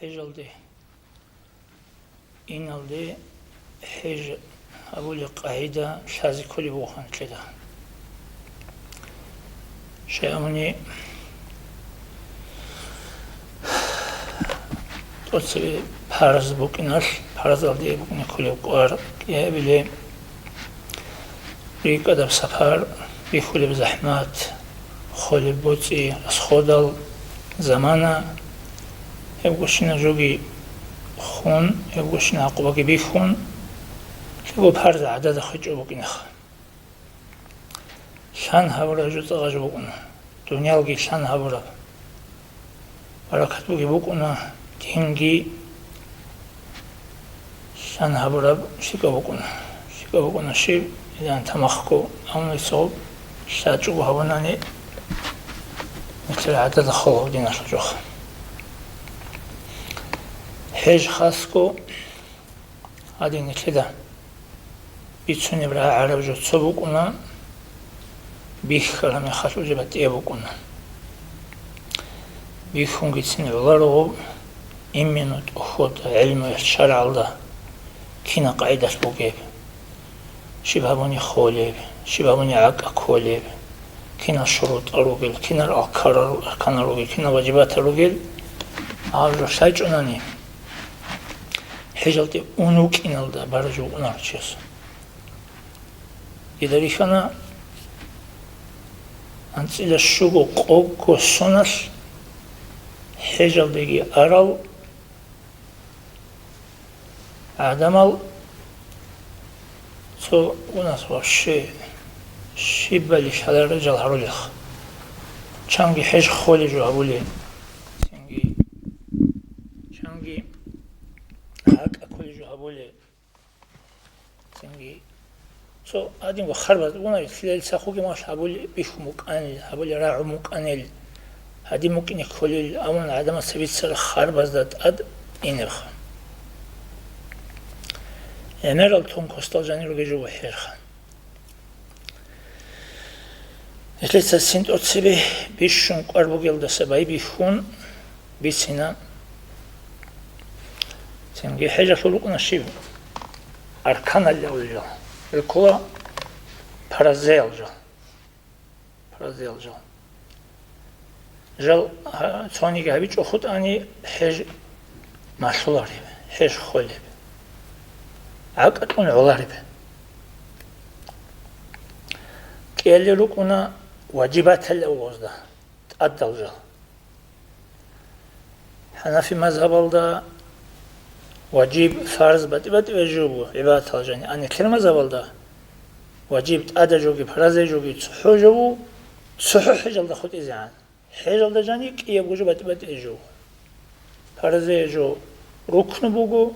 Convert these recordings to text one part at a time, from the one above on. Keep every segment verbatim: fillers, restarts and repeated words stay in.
ХӀежалде. Иналде хӀеж гьабулеб къагӀида лъазе кколеб бугоха нилъеда. Щайгуни тӀоцебе парз букӀиналъ, парзалде букӀине кколеб кӀвар кӀиабилеб, рикӀкӀадаб сапар, бихьулеб захӀмат, холеб боцӀи, расходал, замана, гьебгощинаб жоги хун, гьебгощинаб гӀакъубаги бихьун, лъего парз гӀадада хвечӀо букӀинаха. Лъан гьабураб жо цӀакъа жо букӀуна, дуниялги лъан гьабураб. Баракат бугеб букӀуна, динги лъан гьабураб лъикӀаб букӀуна. ЛъикӀаб букӀуна щиб, гьедин тамахго, амма цо лъачӀого гьабунани, нилъер гӀадада хвела диналъул жоха. ХӀеж хасго гьадин нилъеда бицунеб рагӀараб жо цо букӀуна, бихьараб мехалъ уже батӀияб букӀуна. Бихьунгицин гӀоларо гъоб, именно тӀохьода, гӀелмуялъ, шаргӀалда кинаб къагӀидалъ бугеб, щиб гьабуни холеб, щиб гьабуни гӀакӀа кколеб, кинал шурутӀал ругел, кинал аркарал-, арканал ругел, кинал важибатал ругел, гьаб жо лъачӀунани, хӀежалде ун вукӀиналда бараж вукӀунаро чияс. Дида рихьана анцӀила щуго къогго соналъ хӀежалдеги арал гӀадамал цо унас вообще щибали лъаларел жал гьарулелха. Чанги хӀеж холел жо гьабулел, цинги, чанги гӀакӀа кколел жо гьабулел. Цинги цо гьадинго харбаз уна, лъилел цахуги малъ гьабулеб бихьун букӀанил, гьабулеб рагӀун букӀанил, гьадин букӀине кколел, амма гӀадамаца бицараб харбазда тӀад инебха. ГӀемерал тун косдал жанир ругел жо бухӀерха. Нилъеца цин тӀоцебе бищун кӀвар бугелдаса байбихьун бицина. Цинги хӀежалъул рукӀуна щиб? Арканалъул жал. Рукула паразеял жал. Паразеял жал. Жал, гьа, цониги гьабичӀо хутӀани, хӀеж малъулареб, хӀеж холеб, гӀакӀалъун гӀолареб. КӀиялде рукӀуна важибатал авлозда, тӀадал жал. ХӀанафи мазгьабалда важиб, фарз батӀи-батӀи жо буго, гӀибадатал жани. А нилъер мазгьабалда важиб тӀада жоги, паразай жоги цохӀо жо буго, цохӀо хӀежалда хутӀизегӀан. ХӀежалда жани кӀиябго жо батӀи-батӀи жо. Паразай жо рукну буго,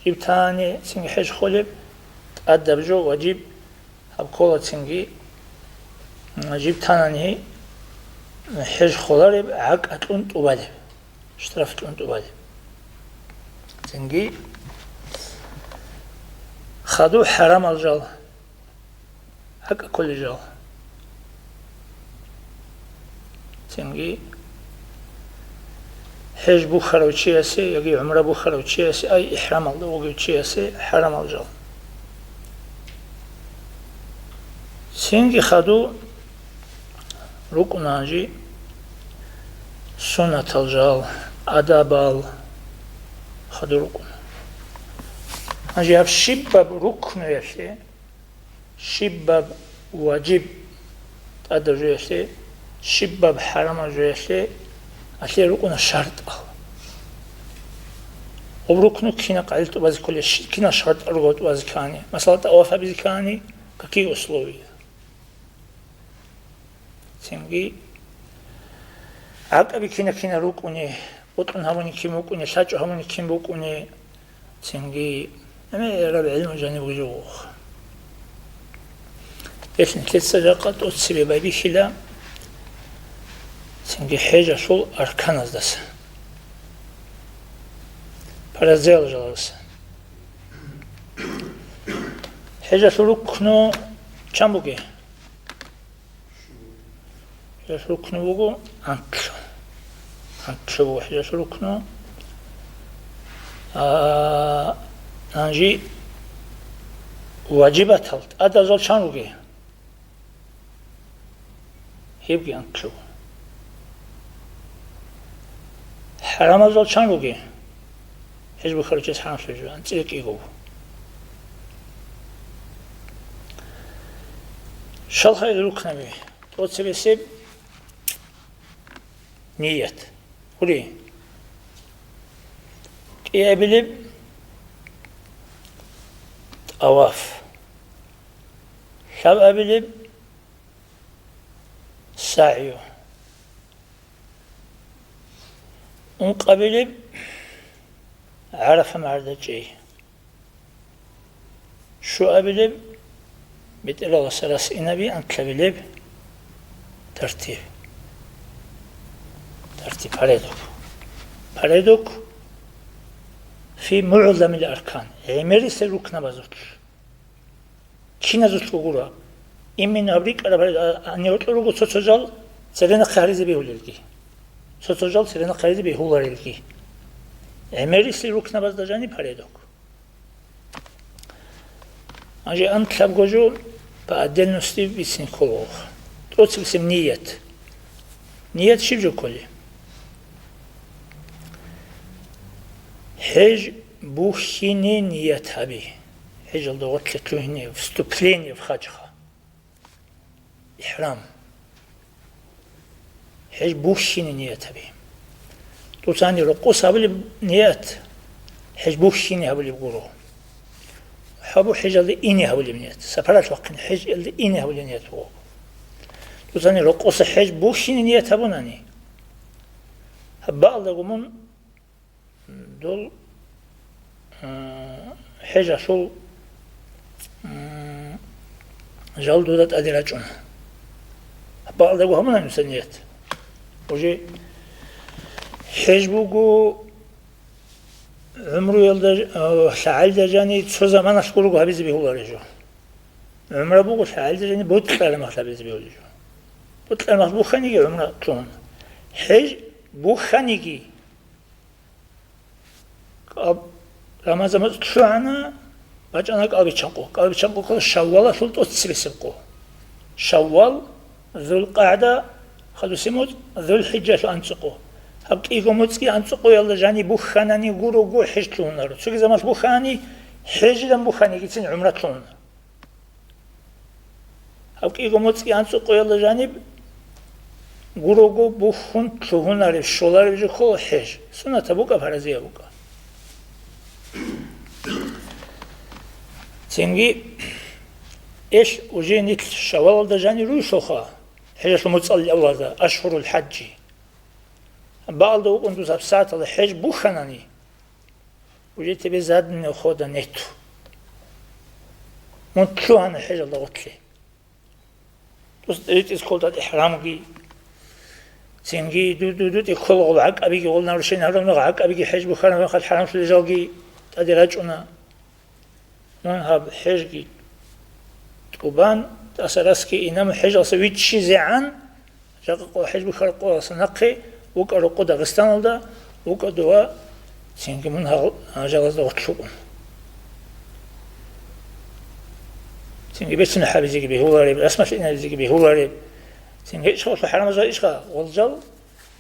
жиб тани цинги хӀеж холеб, тӀадаб жо важиб гьаб ккола цинги, жиб танани хӀеж холареб, гӀакӀа кьун тӀубалеб, штраф кьун тӀубалеб. Цинги хадуб хӀарамал жал, гӀакӀа кколел жал. Цинги хӀеж бухьарав чиясе яги гӀумра бухьарав чиясе, ай ихӀрамалда вугев чиясе хӀарамал жал. Цинги хадуб рукӀуна гьанже суннатал жал, адабал хадуб рукӀуна. Гьанже гьаб щибаб рукнуялъе, щибаб важиб тӀадаб жоялъе, щибаб хӀарамаб жоялъе, гьалъие рукӀуна шартӀал. Гьаб рукну кинаб къагӀидал тӀубазе кколеб, щи-, кинал шартӀал руго тӀубазе ккани? Масала, тӀаваф гьабизе ккани, какие условия? Цинги гӀакӀаби кина-кина рукӀуни, бокьун гьабуни кин букӀуни, лъачӀо гьабуни кин букӀуни, цинги гӀемераб гӀилму жаниб бугеб жо. Гьелъ нилъеца жакъа тӀоцебе байбихьила, цинги хӀежалъул арканаздаса, паразеял жалаздаса. ХӀежалъул рукну чан бугеб? ХӀежалъул рукну буго анкьго. Анкьго буго хӀежалъул рукну. А, гьанже важибатал тӀадазул чан ругел? Гьебги анлъго. ХӀарамазул чан ругел? ХӀеж бухарав чияс хӀарамлъулеб жо, анцӀила кӀиго. Щалха гьел рукнаби? ТӀоцебесеб ният. Гури. КӀиабилеб тӀаваф. Лъабабилеб сагӀю. Ункъабилеб ГӀарафа магӀарда чӀей. Щуабилеб бетӀералдаса рас инаби, анлъабилеб тартиб. Тартиб, порядок. Порядок фи мугӀзамил аркан. ГӀемерисел рукнабазулъ. Киназулъ гуро. Именно гьаб рикӀкӀараб гьарил, а, а, гьанив гьоркьор руго цо-цо жал церенахъе гьаризе бегьулелги. Цо-цо жал церенахъе гьаризе бегьуларелги. ГӀемерисел рукнабазда жаниб порядок. Гьанже анлъабго жо по отдельности бицин ккола. ТӀоцебесеб ният. Ният щиб жо кколеб? ХӀеж бухьине ният гьабе. ХӀежалда гъорлъе лъугьине, вступление в хадж ха. Ихрам. ХӀеж бухьине ният гьабе. Дуцани рокъос гьабулеб ният, хӀеж бухьине гьабулеб гуро. Гьабу хӀежалде ине гьабулеб ният, сапаралъ вахъине хӀежалде ине гьабулеб ният буго. Дуцани рокъоса хӀеж бухьине ният гьабунани, гьаб бакӀалдаго мун дол, а, хӀежалъул, м, жал дуда тӀаде рачӀуна. Гьаб бакӀалдаго гьабуна нуца ният. Уже хӀеж буго гӀумруялда, а, лъагӀалда жани цо заманалъ гурого гьабизе бегьулареб жо. ГӀумра буго лъагӀалда жани бокьараб мехалъ гьабизе бегьулеб жо. Бокьараб мехалъ бухьаниги гӀумра лъугьуна. ХӀеж бухьаниги, кӀал-, Рамазан моцӀ лъугӀана, бачӀана кӀалбиччан къо. КӀалбиччан къо ккола Шаввалалъул тӀоцебесеб къо. Шаввал, ЗулкъагӀда, хадусеб моцӀ, ЗулхӀижалъул анцӀу къо. Гьаб кӀиго моцӀги анцӀу къоялда жани бухьанани гурого хӀеж лъугьунаро. Цоги заманалъ бухьани, хӀежилан бухьанигицин гӀумра лъугьуна. Гьаб кӀиго моцӀги анцӀу къоялда жаниб гурого бухьун лъугьунареб, щолареб жо ккола хӀеж. Суннатаб букӀа, паразияб букӀа. Цинги, эл уже нилъ Шаввалалда жани руйсулха, хӀежалъул моцӀалил авлада, ашгьурул хӀажжи. Бакъалда вукӀун дуца гьабсагӀаталда хӀеж бухьанани, уже тебе заднего хода нету. Мун лъугьана хӀежалда гъорлъе. Дус ритӀиз ккола тӀад ихрамги, цинги ду-, ду-, дутӀи ккола гъол гӀакъабиги, гъол нарушение гьарун гӀакъабиги, хӀеж бухьараб мехалъ хӀарамлъулел жалги тӀаде рачӀуна. Мун гьаб хӀежги тӀубан, тӀаса расги инан, хӀежалъа виччизегӀан, жакъа къо-, хӀеж бухьараб къоялъа нахъе вукӀа рокъо Дагъистаналда, вукӀа дова, цинги мун гьал-, гьал жалазда гъорлъ вукӀун. Цинги бецун гьабизеги бегьулареб, расмалъи инабизеги бегьулареб, цинги ишгъалъул хӀарамазда ишгъа гъол жал,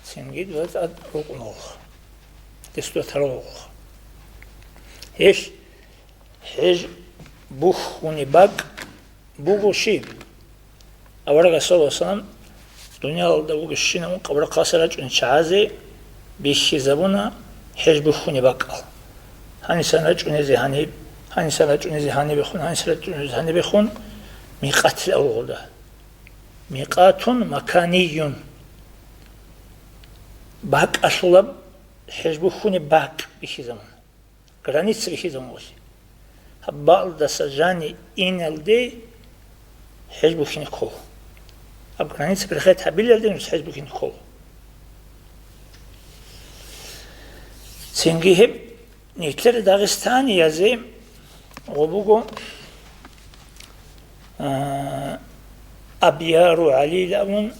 цинги дова тӀад рукӀун гъолха. Дес дова тарал гъолха. Гьелъ ХӀеж бухьуни бакӀ буго щиб? Аварагас, саллаллагьу гӀалайгьи ва саллам, дуниялалда вугевщинав ункъаб рахъалъа рачӀунел чагӀазе бихьизабуна хӀеж бухьуни бакӀал. Гьанисан рачӀунезе гьаниб, гьанисан рачӀунезе гьанибехун, гьанисан рачӀунезе гьанибехун, микъатил авлугъалда. Микъатун маканиюн. БакӀалъулаб хӀеж бухьуни бакӀ бихьизабуна. Граница бихьизабуна. Гьаб бакӀалдаса жани иналде хӀеж бухьине ккола. Гьаб граница берхет гьабилалде нуж хӀеж бухьине ккола. Цинги гьеб нилъер Дагъистаниязе гъо буго, а, Абъяру ГӀалил абун,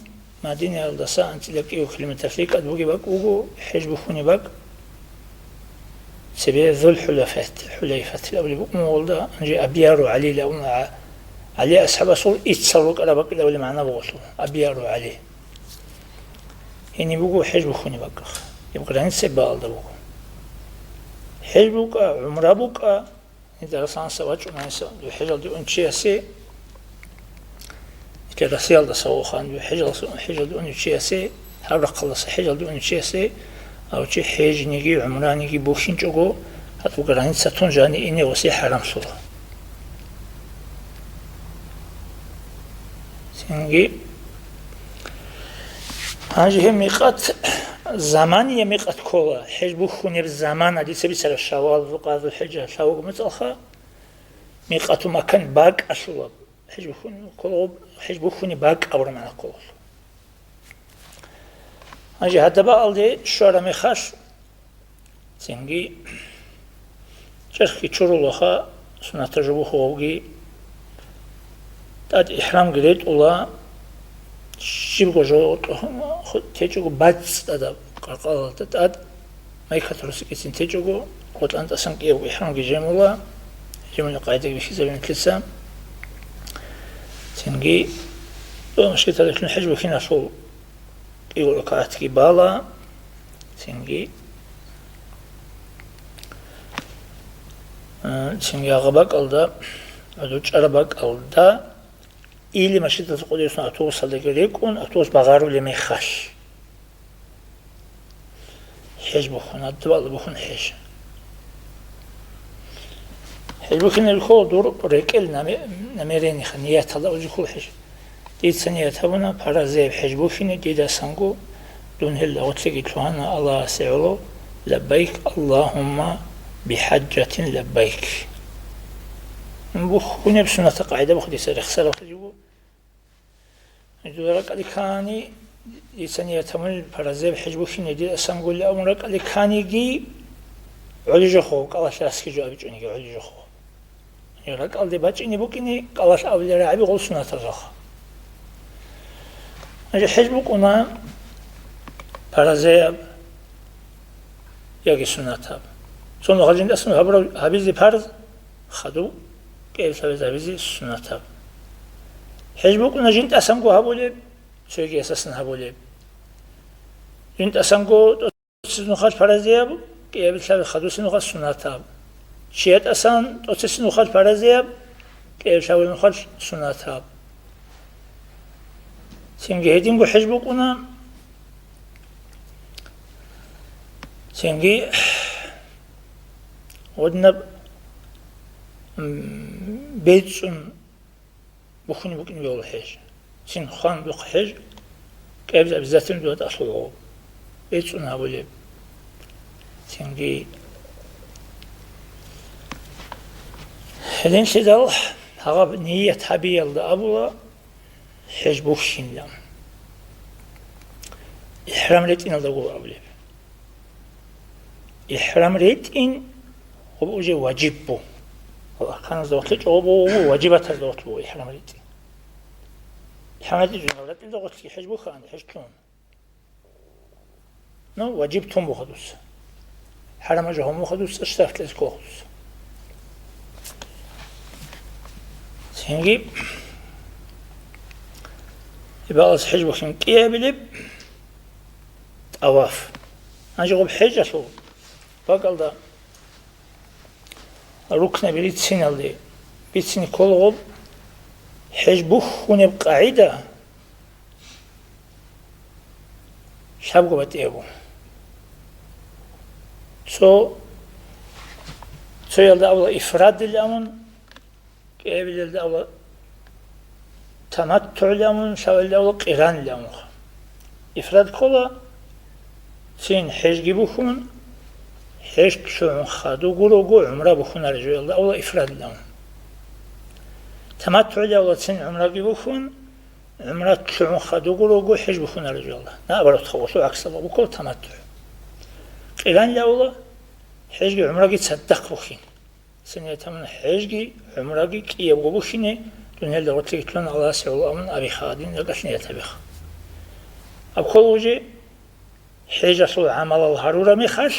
Мадинаялдаса анцӀила кӀиго километр лъикӀад бугеб бакӀ буго, хӀеж бухьунеб бакӀ. цебе Зул-ХӀулайфат-, ХӀулайфатил абулеб букӀун гъолда, гьанже Абияру ГӀалила абуна, ГӀа-, ГӀали асхӀабасул иццал рукӀараб бакӀилан абулеб магӀна буго гъолъул, Абияру ГӀали. Гьениб буго хӀеж бухьунеб бакӀалда, гьеб граница бакӀалда буго. ХӀеж букӀа, гӀумра букӀа, Гьезда расанса вачӀуна гьес, хӀежалде ун чиясе, Россиялдаса воханги, хӀежалдаса, хӀежалде унев чиясе, гьаб рахъалдаса хӀежалде унев чиясе, гьав чи хӀежниги, гӀумраниги бухьинчӀого, гьатӀуб граница тун жани ине гъосе хӀарамлъула. Цинги, гьанже гьеб микъат, замания микъат ккола, хӀеж бухьунеб замана, дица бицараб Шаввал, Зулкъаъда, Зулхьижа, лъабабго муцӀалха, микъату макан бакӀалъулаб, хӀеж бухьун ккола, хӀеж бухьунеб бакӀ абураб магӀна ккола. Гьанже гьадаб бакӀалде щвараб мехалъ, цинги чӀехги чурулаха, суннатаб жо бухьулебги, тӀад ихӀрамги ретӀула, щибго жо течӀого бацӀцӀадаб къаркъалалда тӀад, майкат росикӀицин течӀого, къотӀан тӀасан кӀиябго ихӀрамги жемула, жемула къагӀидаги бихьизабе нилъеца. Цинги, дова мажгиталъулъ хӀеж бухьиналъул кӀиго ракагӀатги бала, цинги, э, цинги гьагъа бакӀалда, гӀодов чӀараб бакӀалда, или машинаталъ къодирусан автобусалдаги рекӀун, автобус багъарулеб мехалъ. ХӀеж бухьун, гьадаб бакӀалда бухьун хӀеж. ХӀеж бухьинаб ккола дур рекӀел наме-, намерениеха, нияталда уже ккола хӀеж. Дица ният гьабуна паразаяб хӀеж бухьине, дидасанго дун гьелда гъорлъиги лъугьана Аллагьасе гӀоло, лаббайк, Аллагьумма бихӀажатин лаббайк. Бухьунеб суннатаб къагӀида буго дица рехсараб хӀеж буго. Дуда ракӀалде ккани, дица ният гьабунеб паразаяб хӀеж бухьине, дидасанго абун ракӀалде кканиги, гӀоло жохъо, кӀалалъ раскижо абичӀониги гӀоло жохъо. РакӀалде бачӀине букӀине, кӀалалъ абулел рагӀаби гъол суннатазулха. Гьанже хӀеж букӀуна паразаяб яги суннатаб. Цо нухалъ жинтӀасан гьабураб гьабизе парз, хадуб кӀиабилъабизе гьабизе суннатаб. ХӀеж букӀуна жинтӀасанго гьабулеб, цоги асасан гьабулеб. ЖинтӀасанго тӀоцебесеб нухалъ паразаяб, кӀиабилъабизе хадусеб нухалъ суннатаб. Чиясдасан тӀоцебесеб нухалъ паразаяб, кӀиабилъабизе нухалъ суннатаб. Цинги гьединго хӀеж букӀуна, цинги гъодинаб, м, бецӀцӀун бухьунеб букӀине бегьула хӀеж. Цин хван бухъ хӀеж, кӀиабилъабизе обязательно дуда тӀалъула гъоб. БецӀцӀун гьабулеб. Цинги гьединлъидал гьаб ният гьабиялда абула хӀеж бухьинилан. ИхӀрам ретӀиналда гуро абулеб. ИхӀрам ретӀин, гъоб уже важиб бу. Гьал арканазда гъорлъе чӀого буго, важибатазда гъорлъ буго ихӀрам ретӀин. ИхӀрам ретӀичӀони гьаб ратӀилда гъорлъги хӀеж бухьани, хӀеж лъун. Ну, важиб тун буго дуца. ХӀарамаб жо гьабун буго дуца, штраф кьезе ккола дуца. Цинги, ибалас хӀеж бухьин кӀиабилеб, тӀаваф. Гьанже гъоб хӀежалъул бакӀалда рукнаби рициналде бицине ккола гъоб хӀеж бухьунеб къагӀида лъабго батӀияб буго. Цо, цоялда абула ифрадилан, кӀиабилелда абула таматтугӀилан, лъабабилелда абула къиранилан. Ифрад ккола цин хӀежги бухьун, хӀеж лъугӀун хадуб гурого гӀумра бухьунареб жоялда абула ифрадилан. ТаматтугӀилан абула цин гӀумраги бухьун, гӀумра лъугӀун хадуб гурого хӀеж бухьунареб жоялда. Наоборот, гъолъул гӀаксалда букӀуна таматтугӀ. Къиранилан абула хӀежги гӀумраги цадахъ бухьин. Цинги тамун хӀежги, гӀумраги кӀиябго бухьине, дун гьелда гъорлъиги лъун Аллагьасе гӀоло абун абиха, гьадин ракӀалъ ният гьабиха. Аб ккола уже хӀежалъул гӀамалал гьарураб мехалъ,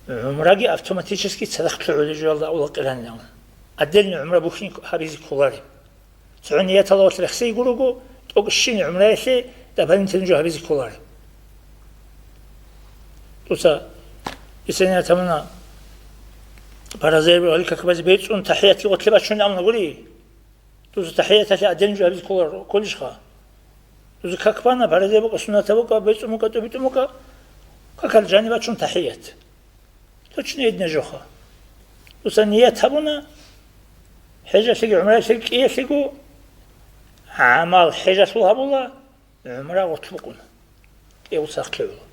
ГӀумраги автоматически цадахъ лъугӀулеб жоялда авлакъиранилан. Отдельно гӀумра бухьин гьабизе кколареб. ЦогӀо нияталават рехсей гурого, тӀокӀ щин гӀумраялъе дополнительно жо гьабизе кколареб. Дуца, дица ният гьабуна, паразаяб гьаликакабазе бецӀун тахӀиятги гъотлъе бачун амна гури. Дуца тахӀияталъе отдельно жо гьабизе кколар-, кколищха? Дуца как бана, паразаяб букӀа, суннатаб букӀа, бецӀун букӀа, тӀубитӀун букӀа, какал жаниб бачун тахӀият. Точно гьедина жоха. Дуца ният гьабуна, хӀежалъеги гӀумраялъеги кӀиялъего, гӀамал хӀежалъул гьабула, гӀумра гъотлъ букӀуна. КӀиявуца ахъ лъугӀула.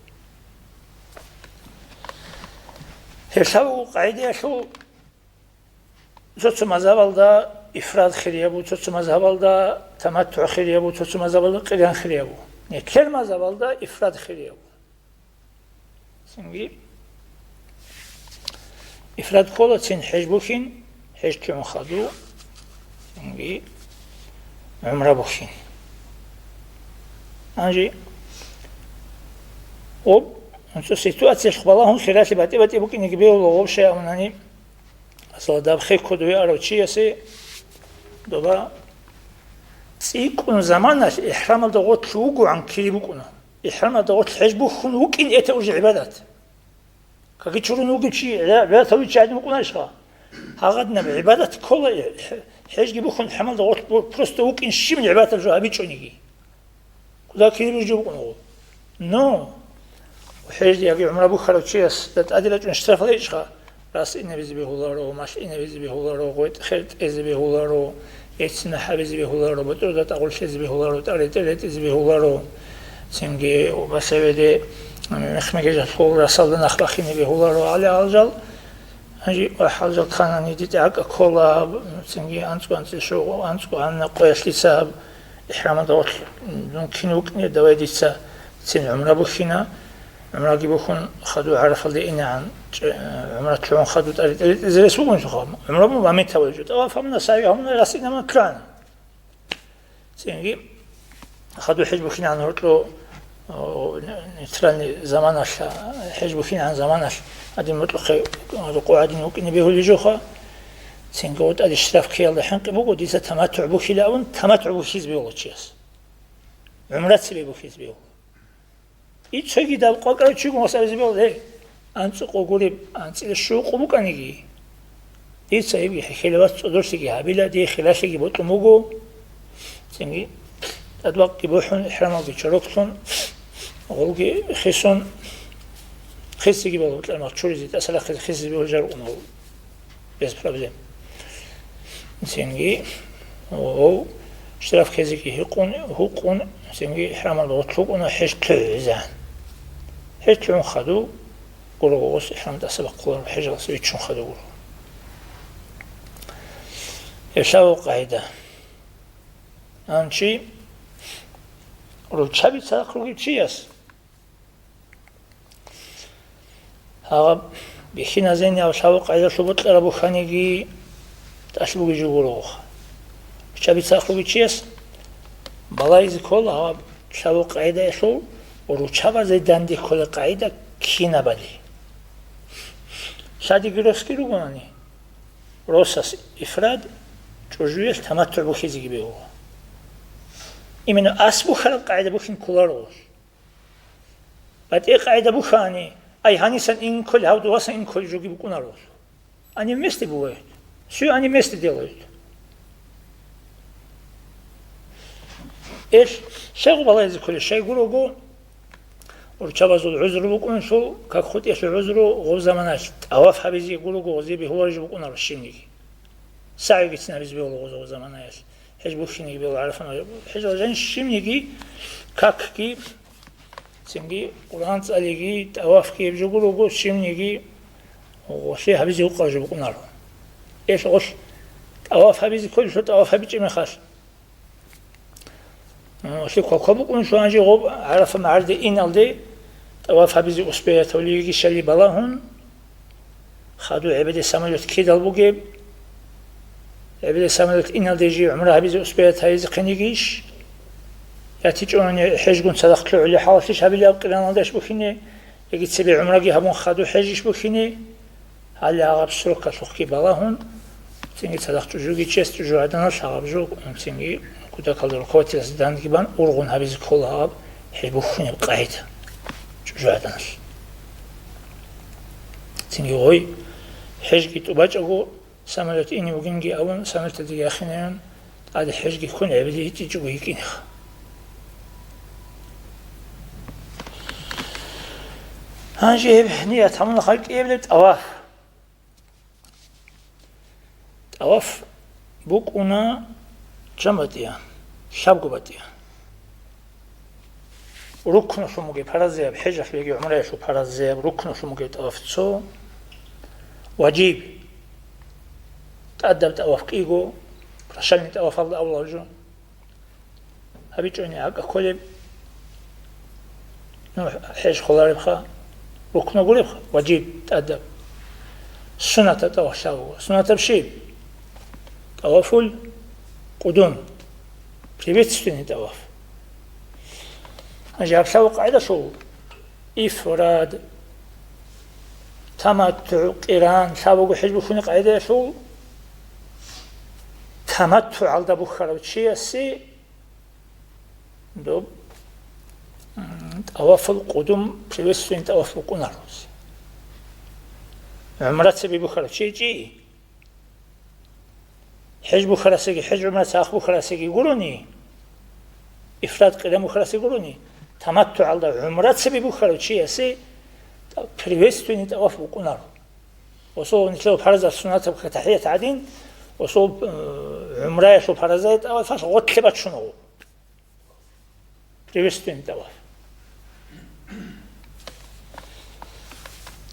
Гьеб лъабго къагӀидаялъул цо-цо мазгьабалда ифрад хириябу, цо-цо мазгьабалда таматтугӀ хириябу, цо-цо мазгьабалда къиран хириябу. Нилъер мазгьабалда ифрад хириябу. Цинги ифрад ккола цин хӀеж бухьин, хӀеж лъугӀун хадуб, цинги гӀумра бухьин. Гьанже об, цо ситуациялъ балагьун хиралъи батӀи-батӀи букӀинеги бегьула гъоб шайгьунани. Масала, даб хехго дове арав чиясе доба цӀикӀкӀун заманалъ ихӀрамалда гъорлъ вугогӀан кири букӀуна. ИхӀрамалда гъорлъ хӀеж бухьун вукӀин эте уже гӀибадат. Каки чурун вугев чи, гӀибадат гьавичи гӀадин вукӀунарищха? Гьагъадинаб гӀибадат ккола, хӀе-, хӀежги бухьун ихӀрамалда гъорлъ бу-, просто вукӀин щиб гӀибадатаб жо гьабичӀониги. Куда кири бужи букӀун гъо? Но, хӀеж яги гӀумра бухьарав чиясда тӀаде рачӀун штраф гьаричӀха, рас инабизе бегьуларо, малъ инабизе бегьуларо, гъветӀ хер тӀезе бегьуларо, эцина хӀабизе бегьуларо, ботӀрода тӀагъурлъезе бегьуларо, тӀаретӀе ретӀизе бегьуларо, цинги басеведе мехмегежалъул расалда нах бахине бегьуларо, гьале гьалжал, гьанже гьалжал кканани дитӀа гӀакӀа ккола, цинги анцӀго анцӀила щуго, анцӀго гьанна къоялъица гьаб ихӀрамалда гъорлъ дун кин вукӀине, давай дица цин гӀумра бухьина, гӀумраги бухьун, хаду ГӀарафалде инегӀан, чӀе-, гӀумрат лъугӀун хаду тӀари-, тӀари-, тӀари рес бугун суха. ГӀумра бу момент гьабулеб жо. ТӀаваф гьабуна, сагӀи гьабуна, рас инамат лъугӀана. Цинги хаду хӀеж бухьинегӀан гьоркьо, о, нейтральный заманалъ, хӀеж бухьинегӀан заманалъ, гьадин мутӀлухъе рукъу гьадин вукӀине бегьулеб жоха. Цинги гъо тӀаде штраф ккеялда хӀинкъи буго, дица таматтугӀ бухьила абун, таматтугӀ бухьизе бегьула чияс. ГӀумра цебе бухьизе бегьула. Иццоги дал къвакӀав чигун васабизе бегьула, гье, анцӀукъо гуреб, анцӀила щукъу букӀаниги. Дица гьебги хӀехьелеб вац цӀодорлъиги гьабила, дие хиралъиги бокьун буго. Цинги тӀадвакъги бухӀун, ихӀрамалги чороклъун, гъолги хисун, хисиги бала букьармал чуризе, тӀасалахъизе хисизе бегьулел жаргъун гьав. Без проблем. Цинги, о, штраф ккезеги гьикъун, гьукъун, цинги ихӀрамалда гъорлъ вукӀуна хӀеж лъугӀизегӀан. ХӀеж лъугӀун хадув гуро гъос ихӀрамалдаса бахъуларо, хӀежалъ виччун хадув гуро. Гьеб лъабго къагӀида. Гьанчи руччаби цадахъ ругев чияс гьаб бихьиназени гьаб лъабго къагӀидалъул бокьараб бухьаниги тӀалъ бугеб жо гуро. Руччаби цадахъ ругев чияс балагьизе ккола гьаб лъабго къагӀидаялъул руччабазе данде кколеб къагӀида кинабали. Лъадиги росги ругонани, росас ифрад, чӀужуялъ таматтугӀ бухьизеги бегьула. Именно ас бухьараб къагӀида бухьин кколаро. БатӀи къагӀида бухьани, ай, гьанисан инккол, гьав дугьасан инккол жоги букӀунаро. Они вместе бывают. Все они вместе делают. Эл, щай гъубалайзе кколеб, щай гурого, руччабазул гӀузру букӀунелъул, как хутӀиялъул гӀузру, гъоб заманаялъ тӀаваф гьабизе гурого, гъозе бегьуларищ букӀунаро щибниги. СагӀигицин гьабизе бегьула гъоз гъоб заманаялъ. ХӀеж бухьинеги бегьула, ГӀарафа, хӀежал жан щибниги, какги, цинги Къуръан цӀалиги, тӀавафги гьеб жо гурого, щибниги гъолъи гьабизе гьукъараб жо букӀунаро. Эл гъолъ тӀаваф гьабизе кколелъул тӀаваф гьабичӀеб мехалъ. Гъолъи квалква букӀунелъул гьанже гъоб ГӀарафа магӀарде иналде тӀаваф гьабизе успеятавлъиги щали балагьун, хадув гӀебеде самолет кидал бугеб, гӀебеде самолет иналде жив гӀумра гьабизе успеят гьайизехъинигищ? Я тичӀони хӀежгун цадахъ лъугӀулеб хӀалалъищ гьабилеб аб къираналдаш бухьине, яги цебе гӀумраги гьабун хадув хӀежищ бухьине? Гьале гьаб срокалъухъги балагьун, цинги цадахъ чӀужуги чияс чӀужугӀаданалъ гьаб жо, цинги кутакалда руководителясда данги бан ургъун гьабизе ккола гьаб хӀеж бухьунеб къагӀида чӀужугӀаданалъ. Цинги гъой, хӀежги тӀубачӀого, самолет ине бугинги абун, самолеталдаги яхинаян, тӀаде хӀежги ккун гӀебеде гьитӀичӀого йикӀинеха. Гьанже гьеб ният гьабуна халкъияб тӀаваф. ТӀаваф букӀуна чан батӀияб, лъабго батӀияб. Рукнулъун бугеб паразаяб, хӀежалъ яги гӀумраялъул паразаяб рукнулъун бугеб тӀаваф цо, важиб, тӀадаб тӀаваф кӀиго, прощальный тӀавафалда абулеб жо. ГьабичӀони гӀакӀа кколеб, ну, хӀеж холаребха, рукну гуребха, важиб тӀадаб. Суннатаб тӀаваф лъабго. Суннатаб щиб? ТӀавафул къудум, приветственный тӀаваф. Гьанже гьаб лъабго къагӀидалъул ифрад, таматтугӀ, къиран, лъабго хӀеж бухьунеб къагӀидаялъул таматтугӀалда бухьарав чиясе доб, м, тӀавафул къудум приветственный тӀаваф букӀунаро. ГӀумра цебе бухьарав чи чи? ХӀеж бухьарасеги, хӀеж гӀумра цадахъ бухьарасеги гурони, ифрад къиран бухьарасе гурони, таматтугӀалда гӀумра цебе бухьарав чиясе тӀа-, приветственный тӀаваф букӀунаро. Осул нилъер паразал суннатаб тахӀият гӀадин, осул, э, гӀумраялъул паразаяб тӀавафалъ гъотлъе бачунаго. Приветственный тӀаваф.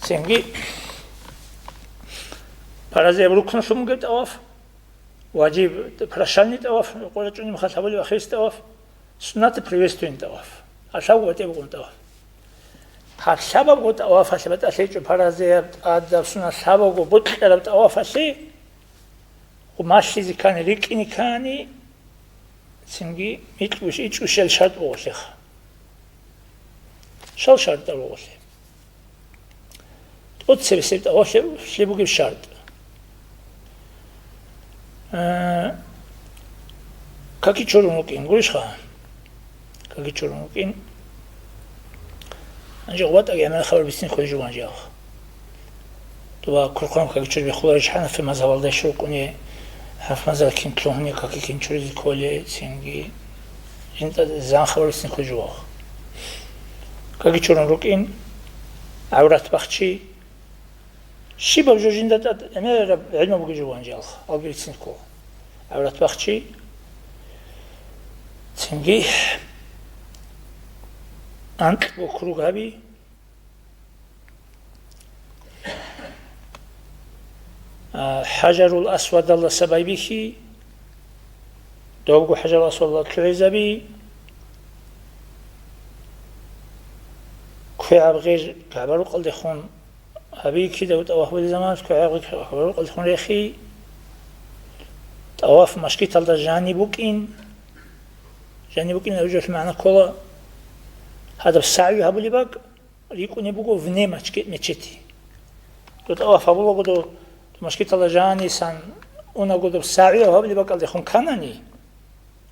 Цинги паразаяб рукнулъун бугеб тӀаваф, важиб прощальный тӀаваф, къварачӀунеб мехалъ гьабулеб ахирис тӀаваф, суннатаб приветственный тӀаваф, гьалъабго батӀияб букӀун тӀаваф. Гьаб лъабабго тӀавафалъе батӀалъи гьечӀо паразаяб, тӀадаб, суннат лъабабго бокьараб тӀавафалъе, малъизе ккани, рикӀкӀине ккани, цинги микьбуш ичӀущал шартӀ бугъулъеха. Щал шартӀал бугъулъе? ТӀоцебесеб тӀавафалъе бугеб шартӀ. Э, каки чорун вукӀин, гурищха? Каки чорун вукӀин. Гьанже гъватӀаги гӀемерал хабар бицин хвежу ванжи алха. Дуба курхъан каки чур бихуларищ хӀанафи мазгьабалда щуркъуни, хӀанафи мазгьаб кин лъугьуни каки кин чуризе кколи, цинги жинда зан хабар бицин хвежу вах. Каки чурун рукӀин, гӀаврат бахчи, щибаб жо жинда тӀад гӀемераб гӀилму бугеб жо ванжи алха, алги бицин ккола. ГӀаврат бахчи, цинги анкьго круг гьаби, а, ХӀажарул Асвадалдаса байбихьи, добго ХӀажарул Асвадалда лъугӀизаби, квегӀаб гъир КагӀба-рукъалдехун гьаби, кидаго тӀаваф гьабулел заманалъ квегӀаб гъир КагӀба-рукъалдехун рехи, тӀаваф машгиталда жаниб букӀин, жаниб букӀин абижалъ магӀна ккола, гьадаб сагӀю гьабулеб бакӀ, рикӀкӀунеб буго вне мачги-, мечети. Дов тӀаваф гьабулаго дов машгиталда жанисан унаго дов сагӀи гьабулеб бакӀалдехун канани,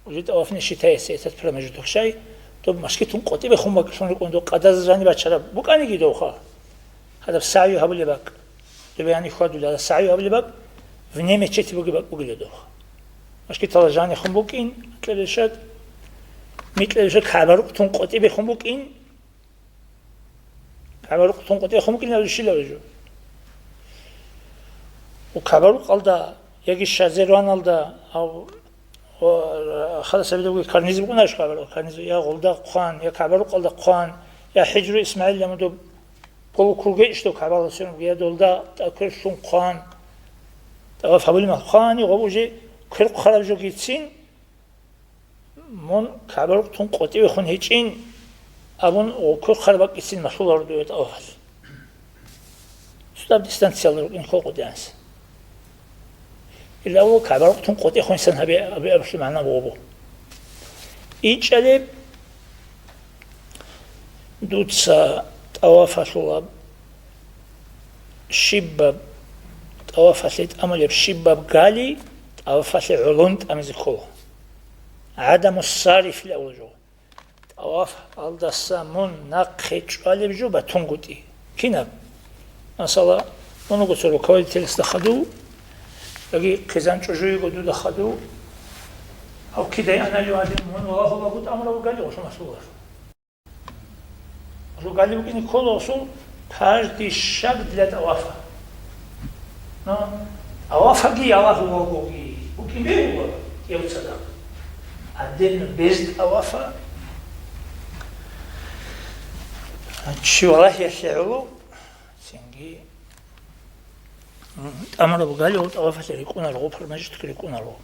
уже тӀаваф не считается этот промежуток, щай, дов машгитун къотӀибехун бакӀлъун рукӀун дов къадаза жаниб бачараб букӀаниги довха. Гьадаб сагӀи гьабулеб бакӀ. Дов яни хьвадула, гьадаб сагӀи гьабулеб бакӀ вне мечети бугеб бакӀ бугила довха. Машгиталда жанихун букӀин, кьеришат, микьеришат КагӀба-рукъ тун къотӀибехун букӀин, КагӀба-рукъ тун къотӀехун букӀин абулеб щиб жо? Ва КагӀба-рукъалда яги Шазерваналда, ав-, ва хадас абидавги карниз букӀунарищ КагӀба-рукъ? Карниз я гъолда хъван, я КагӀба-рукъалда хъван, я ХӀижру ИсмагӀил амудуб полукруге ишдав КагӀбала сверун буго, я долда тӀа квер лъун хъван, тӀаваф гьабулеб мехалъ хъвани, гъоб уже квер хъвараб жо гицин, мун КагӀба-рукъ тун къотӀивехун гьечӀин абун, гъоккор хъараб бакӀицин малъуларо дуе тӀавафалъ. Цо даб дистанциялда рукӀин хъо къотӀианса. Илаву КагӀба-рукъ тун къотӀихун гьесан гьабе-, гьабе абулъи магӀна буго. ИчӀалеб дуца тӀавафалъулаб щибаб ТӀавафалъе тӀамулеб щибаб гали тӀавафалъе гӀолон тӀамизе ккола. ГӀадаму сариф лъавужо. ТӀавафалдаса мун нахъе чӀвалеб жо батунгутӀи. Кинаб? Масала, мун вуго цо руководительасда хадув, яги хъизан чӀужуего дуда хадув, гьав кидай аналев гьадин, мун валагьулаго тӀамурав гали гъосул масъулалъ. Ругали букӀине ккола гъосул каждый шаг для тӀавафа. Но тӀавафаги ялагьулагоги букӀин бегьула гьев цадахъ. Отдельно без тӀавафа чи валагьиялъе гӀоло, цинги, м, тӀамураб гали гъов тӀавафалъе рикӀкӀунаро, гъов промежуток рикӀкӀунаро.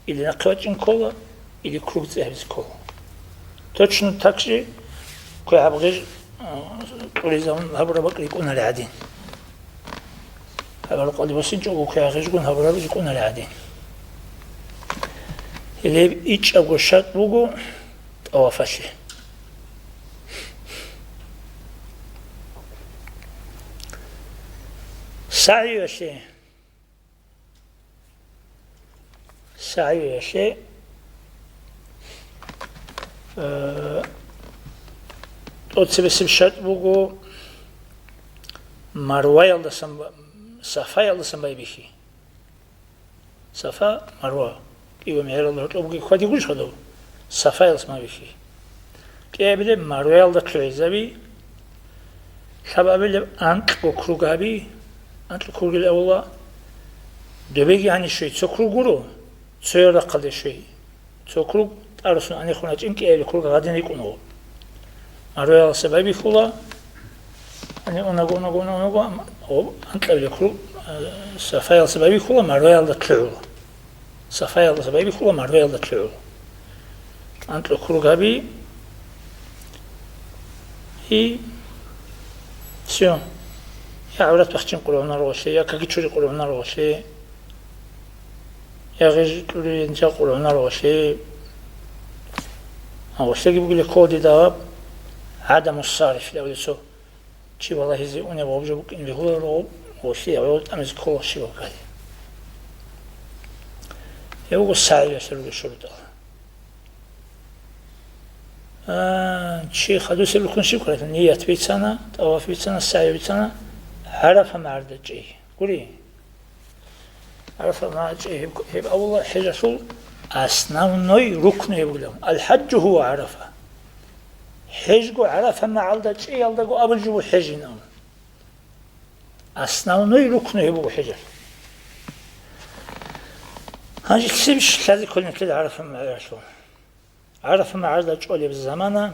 Или нахъе вачӀин ккола, или круг цӀи гьабизе ккола. Точно так же квегӀаб гъеж, а, тӀуризабун гьабураб бакӀ рикӀкӀунаригӀадин. Гьаб рукъалде босинчӀого квегӀаб гъежгун гьабураб рикӀкӀунаригӀадин. Гьеле гьеб ичӀабго шартӀ буго тӀавафалъе. СагӀиялъе. СагӀиялъе, э, тӀоцебесеб шартӀ буго Марваялдасан ба-, Сафаялдасан байбихьи. Сафа, Марва. КӀиго мегӀералда гьоркьоб бугеб хьвадигурищ гьадаб? Сафаялдасан байбихьи. КӀиабилеб Марваялда лъугӀизаби, лъабабилеб анкьго круг гьаби, анкьго кругил авала, добеги гьанив щвей, цо круг гуро, цоял рахъалде щвей. Цо круг тӀарусун анихун гьачӀин кӀиабилеб круг гьадин рикӀкӀунаго. Марваялдаса байбихьула, ани унаго, унаго, унаго, унаго, ам-, о, анкьабилеб круг, а, Сафаялдаса байбихьула, Марваялда лъугӀула. Сафаялдаса байбихьула, Марваялда лъугӀула. Анкьго круг гьаби. И всё. Я гӀаврат бахчин къургьунаро гъолъе, я каки чури къургьунаро гъолъе, я гъеж тӀури инжа къургьунаро гъолъе. А гъолъеги бугила кодидаб гӀадаму сариф, я гьеле цо. Чи валагьизе унеб гъоб жо букӀин бегьуларо, гъолъи гьавал тӀамизе ккола щибаб гали. Гьев вуго сагӀиялъе ругел шурутӀал. А, чи хадусеб рукун щиб ккаралъул? Ният бицана, тӀаваф бицана, сагӀи бицана, ГӀарафа магӀарда чӀей. Гури? ГӀарафа магӀарда чӀей гьеб, гьеб авула хӀежалъул основной рукну гьеб бугилан. Аль-хӀаджу гьува ГӀарафа. ХӀежго ГӀарафа магӀарда чӀеялдаго абулеб жо буго хӀежин абун. Основной рукну гьеб буго хӀежалъул. Гьанже лъим лъазе кколин нилъеда ГӀарафа магӀаралъул. ГӀарафа магӀарда чӀолеб замана,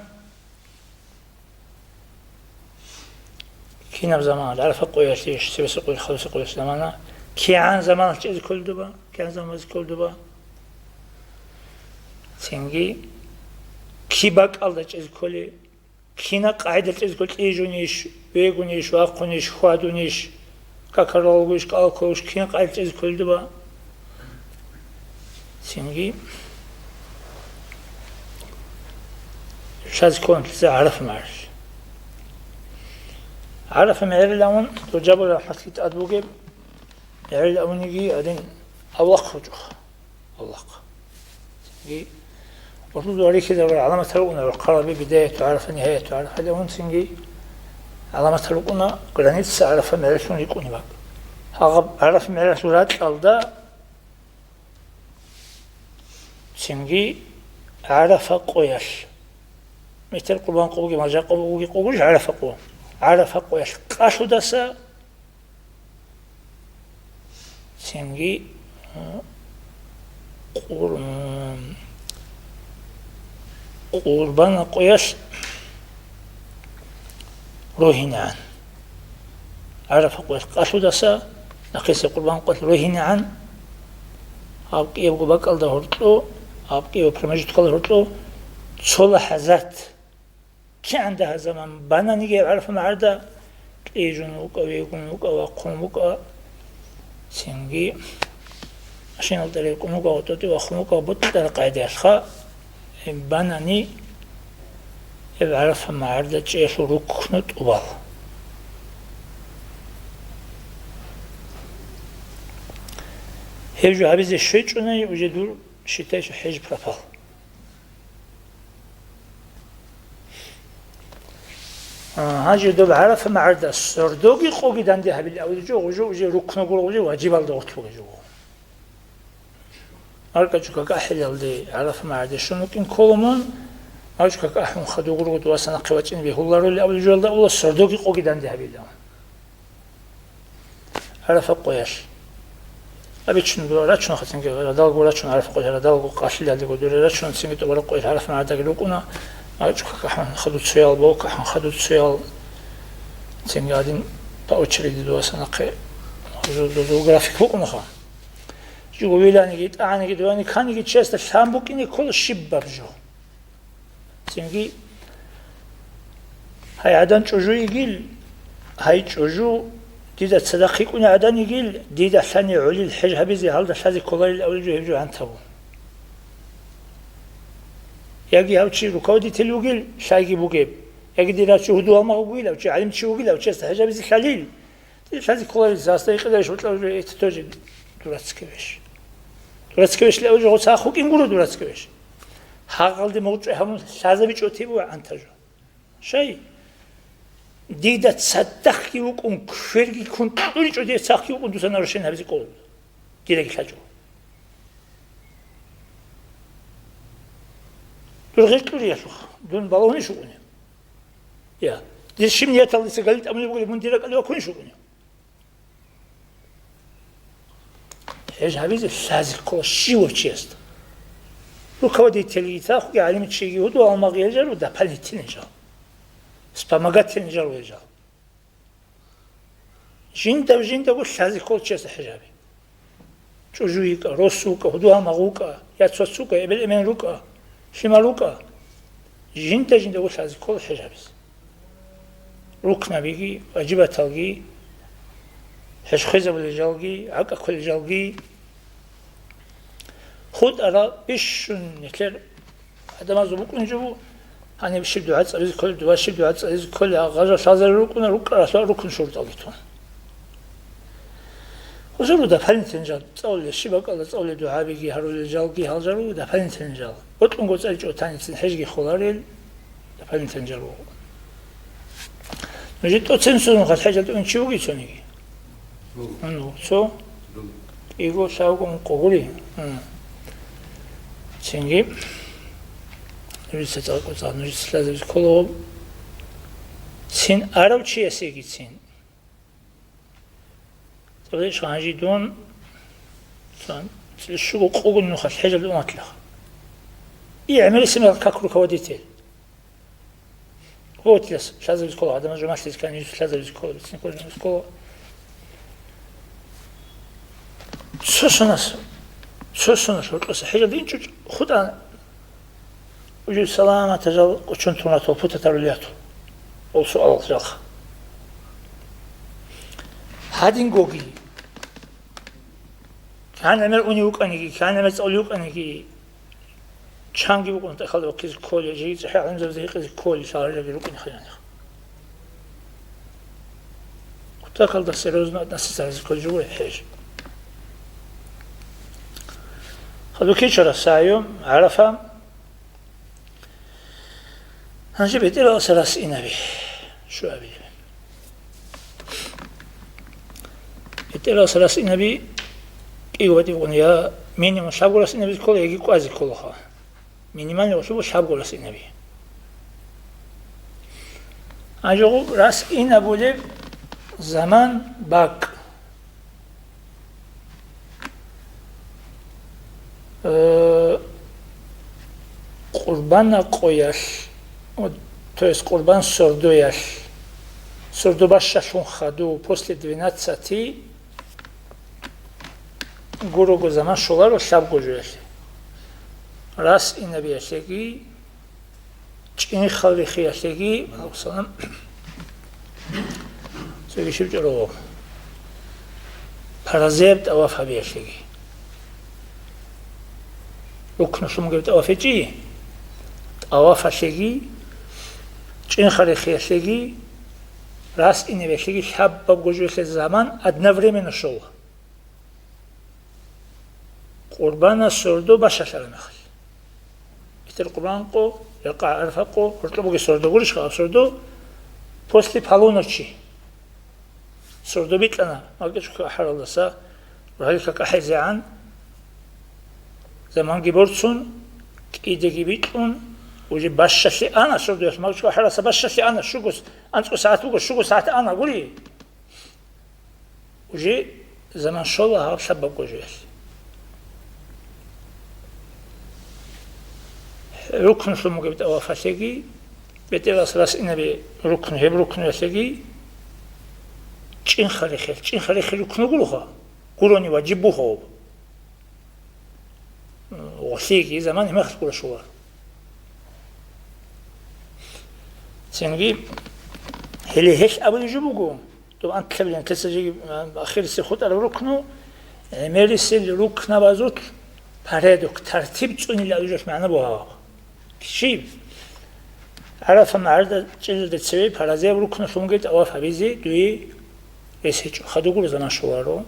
кинаб замана, ГӀарафа къоялъе, цебесеб къоялъ, хадусеб къоялъ замана, кигӀан заманалъ чӀезе кколеб дуба, кигӀан заманалъ кколеб дуба. Цинги киб бакӀалда чӀезе кколеб, кина къагӀидал чӀезго кьижунищ, вегунищ, вахъунищ, хьвадунищ, какаралгуищ, кӀалкколищ, кина къагӀидал чӀезго кколеб дуба. Цинги шаз кколин нилъеца ГӀарафа магӀаралъ. ГӀарафа магӀарилан, доб Жабир рахӀматги тӀад бугеб, магӀарилан абуниги гьадин, авлахъ гьечӀоха. Аллагь. Цинги гьоркьоб рихьизабураб гӀаламатал рукӀуна, рахъалаби, бидаяту ГӀарафа, нигьаяту ГӀарафа, гьеле цинги гӀаламатал рукӀуна, граница ГӀарафа магӀаралъун рикӀкӀунеб бакӀ. Гьагъаб ГӀарафа магӀаралъул ракьалда цинги ГӀарафа къоялъ. Метер къурбан къо бугеб, мажа къо бугеб къо гурищ ГӀарафа къо. ГӀарафа къоялъ къалъудаса Цинги, а, къур-, а, къурбан къоялъ рогьинегӀан. ГӀарафа къоялъ къалъудаса нахъисеб къурбан къоялъ рогьинегӀан, гьаб кӀиябго бакӀалда гьоркьо, гьаб кӀиябго промежуткалда гьоркьо цо лахӀазат. КигӀан дагьа заман бананиги гьеб ГӀарафа магӀарда кьижун вукӀа, вегун вукӀа, вахъун вукӀа, цинги машиналда рекӀун вукӀа, тӀотӀи вахъун вукӀа, бокьараб къагӀидаялъха, гьеб банани гьеб ГӀарафа магӀарда чӀеялъул рукну тӀубал. Гьеб жо гьабизе щвечӀунани, уже дур, считай, что хӀеж пропал. А, гьанже доб ГӀарафа магӀарда сордоги къоги данде гьабил авлижо, гъужо уже рукнагуро, уже важибалда гъоркь бугежо. Аркачу какахӀелалде ГӀарафа магӀарде щун вукӀин ккола мун, арчу какахӀун хадугурго дуаса нахъе вачӀин бегьуларули авлижоялда авла сордоги къоги данде гьабилан. ГӀарафа къоялъ. Абичун дура рачун хацинги радалго рачун ГӀарафа къоялъ радалго къалъиладего дуре рачун цинги тӀубара къоялъ ГӀарафа магӀардаги рукӀуна, арчу какахӀун хадуцоял, бокахӀун хадуцоял, цинги гьадин по очереди дуаса нахъе гъужо-, гъужо график букӀунаха. Жуго виланиги, тӀагӀаниги, дугьаниги, каниги чиясда лъан букӀине ккола щибаб жо. Цинги, гьай гӀадан чӀужу йигил, гьай чӀужу, дида цадахъ йикӀуни гӀадан йигил, дида лъани гӀолил хӀеж гьабизе гьалда лъазе кколарил авлижу гьеб жо гӀантабу. Яги гьав чи руководитель вугил, лъайги бугеб, яги дир гьав чи гьудул-гьалмагъ вугил, гьав чи гӀалимчи вугил, гьав чиясда хӀеж гьабизе лъалил. Лъазе кколарил сасда гьикъидарищ бутӀа уже, это тоже дурацкая вещь. Дурацкая вещь лъа уже гъоца ахъ вукӀин гуро дурацкая вещь. Гьагъалде мугъчӀвай гьабун лъазабичӀо тибу гӀантажо. Шай? Дида цадахъги вукӀун, кверги ккун кьуричӀо, дир цахъги вукӀун дуца нарушение гьабизе ккола. Дидаги лъачӀо. Дур гъикъуриялъухъ, дун балагьунищ вукӀунев? Я. Дир щиб нияталдаса галил тӀамулеб бугеб, мун дир ракӀалде ваккунищ вукӀунев? ХӀеж гьабизе лъазе ккола щивав чиясда. Руководительги, цадахъги гӀалимчиги, гьудул-гьалмагъ гьел жал ва дополнительный жал. Вспомогательный жал гьел жал. Жинда-жиндаго лъазе ккола чиясда хӀеж гьаби. ЧӀужу йикӀа, рос вукӀа, гьудул-гьалмагъ вукӀа, яц-вац вукӀа, эбел-эмен рукӀа, лъимал рукӀа. Жинда-жиндаго лъазе ккола хӀеж гьабизе. Рукнабиги, важибаталги, хӀеж хвезабулел жалги, гӀакӀа кколел жалги. ХутӀарал бищун нилъер гӀадамазул букӀунчӀо бу, гьаниб щиб дугӀа цӀализе кколеб, дугӀа щиб дугӀа цӀализе кколеб, гъажал лъазарел рукӀуна, рукӀаралъуа рукун шуртӀалги тун. Гьузуру дополнительный жал цӀалулел, щиб бакӀалда цӀалулел дугӀабиги гьарулел жалги гьал жал руго дополнительный жал. Бокьунго цӀаличӀого таницин хӀежги холарел дополнительный жал руго. Нужер тӀоцин сунухъа хӀежалда ун чи вугев цониги? Ун вуго цо? КӀиго, лъабго, ункъо гури? М. Цинги нужеца цӀакъ-цӀакъ нужеца лъазабизе ккола гьоб. Цин арав чиясегицин. Цо гьанже дун, цо, щуго къого нухалъ хӀежалде уматлъаха. И гӀемерисеб мехалъ как руководитель. Вот яс лъазабизе ккола, гӀадамаз жумалъизе ккани, лъазабизе ккола, бицин ккола, жумалъизе ккола. Цо сонас, цо сонас гьоркьоса хӀежалде инчӀо хутӀа. Уже саламатажал кӀочон тунатал путатарулияту. Ол суал жалха. Гьадингоги, кан гӀемер уни вукӀаниги, кан гӀемер цӀали вукӀаниги, чанги вукӀун тӀахьал вахъизе кколи, жеги цӀехӀе гӀалимзабазе гьикъизе кколи, шагьарилаби рукӀине хъиянихъ. Кутакалда серьезно относиться гьаризе кколи жугьури хӀеж. Хадуки чорасайо, ГӀарафа. Гьанже бетӀераласа рас инаби щуабилеб. БетӀераласа рас инаби кӀиго батӀи букӀуна, я минимум лъабго рас инаби ккола, яги кӀвазе кколаха. Минимальный гъолъубо лъабго рас инаби. Гьанже гъуб рас инабулеб заман бакӀ. Э, Къурбана къоялъ, о, то есть Къурбан сордоялъ, сордо бащалъун хаду, после двенадцати гурого заман щоларо лъабго жоялъе. Рас инабиялъеги, ЧӀинхал рихиялъеги, салам, цоги щиб чӀорого. Паразеяб тӀаваф гьабиялъеги. Рукнулъун бугеб тӀаваф гьечӀи, тӀавафалъеги, чӀинхал рихиялъеги, рас инабиялъеги лъабабго жоялъе заман одновременно щола. Къурбана сордо бащалъараб мехалъ. БетӀер къурбан къо, ракъа ГӀарафа къо, гьоркьоб бугеб сордо гурищха, гьаб сордо после полуночи. Сордо бикьана, макьичӀго ахӀаралдаса, рогьалил как ахӀизегӀан, заманги борцун, кӀидаги бикьун, уже бащалъе ана сордоялъ, макьичӀго ахӀаралдаса бащалъе ана, щуго с-, анцӀго сагӀат буго, щуго сагӀат ана гури. Уже заман щола гьаб лъабаб гожоялъ. Рукнулъун бугеб тӀавафалъеги, бетӀерас расинаби рукну, гьеб рукнуялъеги чӀинха рехел, чӀинха рехел рукну гуроха, гурони важиб буго гьаб. Гъолъиги заман гьеб мехалъ гурищ щолар. Цинги, гьеле гьелъ абулеб жо буго, доб анкьабилан кесажиги, а, ахирисеб хутӀараб рукну, гӀемерисел рукнабазул порядок, тартиб цӀунила абулеб жоялъ магӀна буго гьаб. Щиб? ГӀарафа магӀарда чӀезулде цеве паразияб рукнулъунги тӀаваф гьабизе дуе рес гьечӀо, хадур гуро заман щоларо.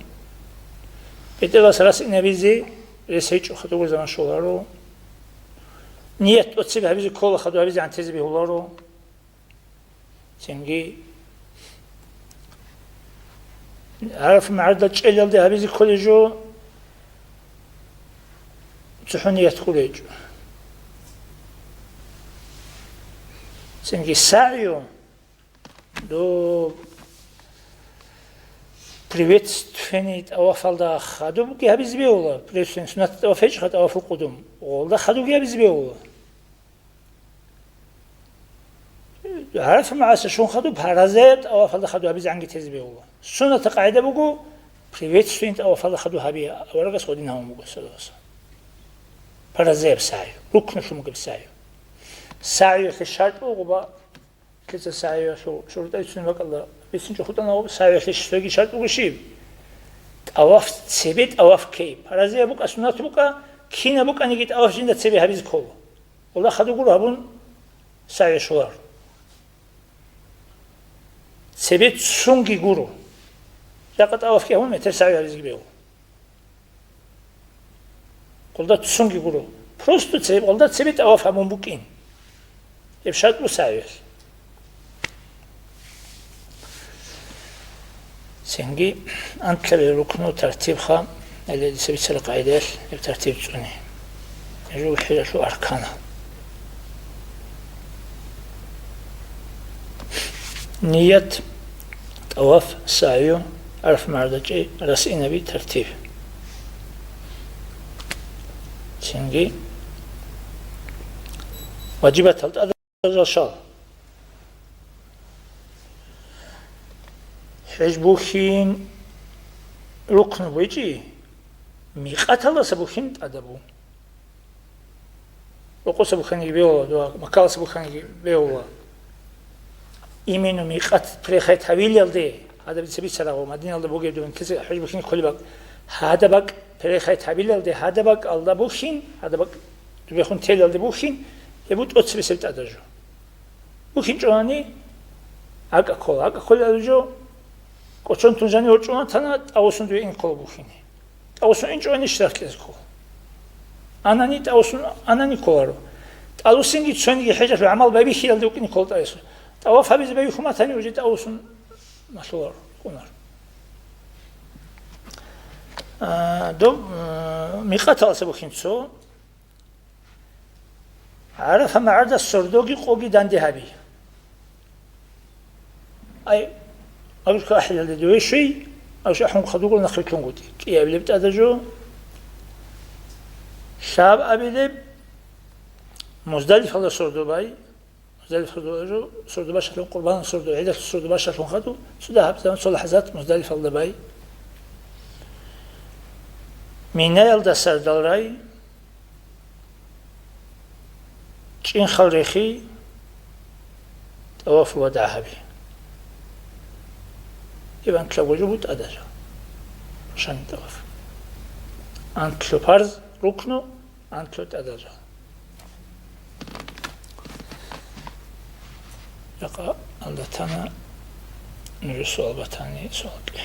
БетӀерас расинабизе рес гьечӀо, хадур гуро заман щоларо. Ният тӀоцебе гьабизе ккола, хадур гьабизе гӀантезе бегьуларо. Цинги ГӀарафа магӀарда чӀелалде гьабизе кколеб жо, цохӀо ният кколеб гьечӀо. Цинги сагӀю, доб приветственный тӀавафалда хадубги гьабизе бегьула, приветственный суннат тӀаваф гьечӀха, тӀавафул къудум, гъолда хадубги гьабизе бегьула. ГӀарафа магӀарда щун хадуб, паразаяб тӀавафалда хадуб гьабизе гӀанги тезе бегьула. Суннатаб къагӀида буго, приветственный тӀавафалда хадуб гьаби, аварагас гьадин гьабун буго, саллаллагьу гӀалайгьи ва саллам. Паразаяб сагӀю, рукнулъун бугеб сагӀю. СагӀюялъе шартӀ буго, ба, кица сагӀюялъул шурутӀ бицунеб бакӀалда бицинчӀо хутӀана, сагӀюялъе щвеги шартӀ буго щиб? ТӀаваф, цебе тӀаваф ккей. Паразаяб букӀа, суннат букӀа, кинаб букӀаниги тӀаваф жинда цебе гьабизе ккола. Гъолда хадур гуро гьабун, сагӀю щолар. Цебе цунги гуро. Жакъа тӀавафги гьабун, метер сагӀю гьабизеги бегьула. Гъолда цунги гуро. Просто цебе, гъолда цебе тӀаваф гьабун букӀин. Гьеб шартӀ буго сагӀюялъ. Цинги анкьабилеб рукну тартибха, гьеле дица бицараб къагӀидаялъ гьеб тартиб цӀуне. Гьеб жо хӀежалъул аркана. Ният, тӀаваф, сагӀю, ГӀарафа магӀарда чӀей, расинаби, тартиб. Цинги важибатал тӀад- Жашал. ХӀеж бухьин рукну бугечӀи, микъаталдаса бухьин тӀадабу. Рокъоса бухьаниги бегьула, дуа, Маккалдаса бухьаниги бегьула. Именно микъат прихӀат гьавилалде, гьадаб дица бицараб, Мадиналда бугеб дун киса хӀеж бухьин кколеб бакӀ. Гьадаб бакӀ прихӀат гьавилалде, гьадаб бакӀалда бухьин, гьадаб бакӀ дубехун телалде бухьин, гьеб бу тӀоцебесеб тӀадаб жо. БухьинчӀони, акӀа ккола, акӀа кколел жо, кӀочон тун жани ворчӀун ватана, тӀавусун дуе ин ккола бухьине. ТӀавусун инчӀони штраф кьезе ккола. Анани тӀавусун, анани кколаро. ТӀавусинги цониги хӀежалъул гӀамал байбихьиялде вукӀине ккола тӀавусун. ТӀаваф гьабизе байбихьун батани, уже тӀавусун малъуларо, кӀунаро. А, доб, а, микъаталдаса бухьинцо, ГӀарафа магӀарда сордоги къоги данде гьаби. Ай, абуркьа ахӀилалде дуе щвей, абуш ахӀун хадугула нахъе ккунгутӀи. КӀиабилеб тӀада жо, лъабабилеб, Муздалифалда сордо бай, Муздалифалда сордо бай, сордо башалъун, Къурбанал сордо, гӀидалъул сордо башалъун хадуб, цо дагьаб заман, цо лахӀзат Муздалифалда бай. Минаялда сардал рай, чӀинхал рехи, тӀаваф ва дагьаби. Ибан кьабулжу бутӀа даже. Рушани тӀаваф. Антлъу парз, рукну, антлъу тӀадазу. Жакъа алдатана, нужер суал батани, суал кье.